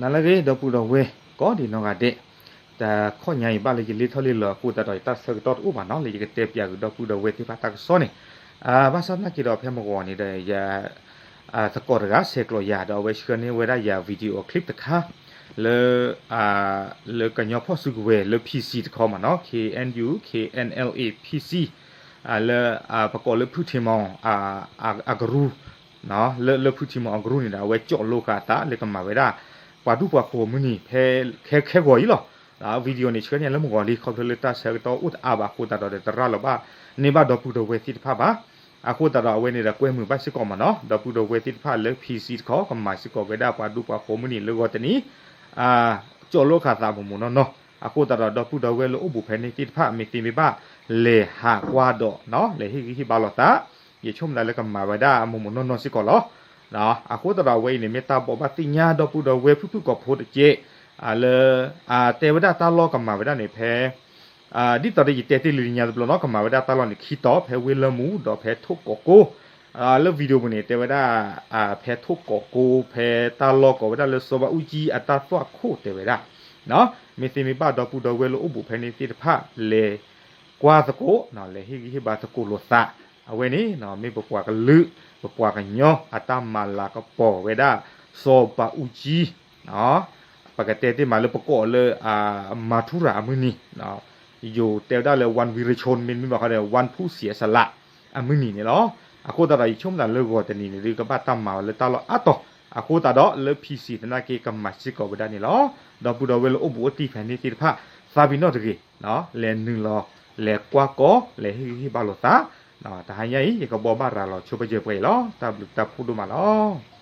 နၤလၢအဂ့ၤ ဒီပုၢ်ဒီဝဲၢ်ကိးဒံးနီၢ်ဂၤဒဲး, တခီညါအံၤဘၣ်လၢယလ့ထီၣ်လ့လီၤအဃိသတးဒီး ယတၢ်ဆၢကတီၢ်တအိၣ်ဘၣ်နီၤ လၢယကတဲပၠးကဒီးဒီပုၢ်ဒီဝဲၢ်သ့ၣ်တဖၣ်တၢ်ကစီၣ်န့ၣ်, ဘၣ်ဆၣ်သနာ်က့ဒီးဖဲမုၢ်ဂီၤန့ၣ်ဒီး ယ သကိးတဂၤဆဲးကျိးယၤ ဒီးအဝဲဆှၢန့ၢ်ဝဲဒၣ်ယၤ video clip တခါ လၢ လၢကညီဖီၣ်စုကဝဲၤလၢ PC တခီမးနီၤ KNU KNLA PC လၢ ပကိးလၢဖုထံမီၤ အကရူၢ် လၢဖုထံမီၤအကရူၢ်န့ၣ်ဒီး အဝဲကၠီၣ်လိဃာ်အသးလၢကမၤဝဲဒၣ် ပှၤဒူၣ်ပှၤဃိၤမုၢ်နံၤ ဖဲခဲဂီၤအံၤလီၤ. video န့ၣ် ဆှၢန့ၢ်လၢမုၢ်ဂီၤလံ ခီဖျိလၢတၢ်ဆၢကတီၢ်အိၣ်တအါဘၣ်အဃိသတးဒီး တရၤလီၤဘၣ်န့ၢ်ဘၣ်ဒီပုၢ်ဒီဝဲၢ်သ့ၣ်တဖၣ်ဘၣ်. အဃိသတးဒီးအဝဲန့ၣ်ဒီးကွဲမုာ်ဘၣ်စ့ၢ်ကီးမးနီၤ ဒီပုၢ်ဒီဝဲၢ်သ့ၣ်တဖၣ်လၢ PC တခီ ကမၤစ့ၢ်ကီးဝဲဒၣ်ပှၤဒူၣ်ပှၤဃိၤမုၢ်နံၤလၢဂီၤတနံၤ ကၠီၣ်လိဃာ်သးမိၢ်မိၢ်နီၢ်နီၢ်. အဃိသတးဒီးဒီပုၢ်ဒီဝဲၢ်လၢအိၣ်ဘူးဖဲန့ၣ်သ့ၣ်တဖၣ် မ့ၢ်သ့မ့ၢ်ဘၣ် လဲၤဟးကွၢ်ဒီး လဲၤဟ့ၣ်ဂံၢ်ဟ့ၣ်ဘါလိာ်သး ယဆိကမိၣ်သးလၢကမၤဝဲဒၣ်မိၢ်မိၢ်နီၢ်နီၢ်စ့ၢ်ကီးလီၤ. အဃိသတးဒီးအဝဲအံၤန့ၣ် မ့ၢ်တၢ်ဘိးဘၣ်သ့ၣ်ညါဒီပုၢ်ဒီဝဲၢ်ဖုၣ်ဖုၣ်ကိာ်ဖိတက့ၢ် လၢ တဲဝဲဒၣ်တၢ်လီၢ်ကမၤဝဲဒၣ်န့ၣ်ဖဲ ဒ်သိးဒီးယတဲတ့ၢ်လံတညါတဘျီနီၤ ကမၤဝဲဒၣ်တၢ်လီၢ်န့ၣ်ခံတီၤ ဖဲဝ့ၢ်လၢမူၤ ဒီးဖဲထိၣ်ကိးကိ လၢ video ပူၤန့ၣ် တဲဝဲဒၣ် ဖဲထိၣ်ကိးကိ ဖဲတၢ်လီၢ်ကိးဝဲဒၣ်လၢစီၤဘးအူကၠံအတၢ်သွၣ်ခိၣ်တဲဝဲဒၣ် မ့ၢ်သ့မ့ၢ်ဘၣ်ဒီပုၢ်ဒီဝဲၢ်လၢအိၣ်ဘူးဖဲန့ၣ်သ့ၣ်တဖၣ် လဲၤကွၢ်သကိး လဲၤဟ့ၣ်ဂံၢ်ဟ့ၣ်ဘါသကိးလိာ်သး အဝဲန့ၣ် မ့ၢ်ပပှၤကလုာ် ပပှၤကညီအတၢ်မၤလၤကပီၤဝဲဒၣ် စီၤဘးအူကၠံ ပကတဲတ့ၢ်မးလၢပကိးလၢ မၤထူရၤအမုၢ်နံၤ ယိၤတဲဝဲဒၣ်လၢ วันวีรชน မ့တမ့ၢ်ဘၣ်ဃီဒီး วันผู้เสียสละ အမုၢ်နံၤန့ၣ်လီၤ. အဃိသတးဒီးယဆိကမိၣ်သးလၢဂီၤတနံၤန့ၣ်ဒုး ကဘၣ်တၢ်မၤအီၤလၢတၢ်လီၢ်အါတီၤ အဃိသတးဒီးလၢ PC သနာ်က့ကမၤစ့ၢ်ကီးဝဲဒၣ်န့ၣ်လီၤ. ဒီပုၢ်ဒီဝဲၢ်လၢအိၣ်ဘူးအိၣ်တံၢ်ဖဲန့ၣ်သ့ၣ်တဖၣ် သးပ့ၤနီၣ်တဂ့ၤ လဲၤနုာ်လီၤ လဲၤကွၢ်ကီ လဲၤဟ့ၣ်ဂံၢ်ဟ့ၣ်ဘါလိာ်သး တဟါညါအံၤ ယကဘီဘၣ်ရၤလီၤဆိပယၢၤပှဲၤအံၤလီၤ. တၢ်ဘျုးတၢ်ဖှိၣ်ဒိၣ်မးလီၤ.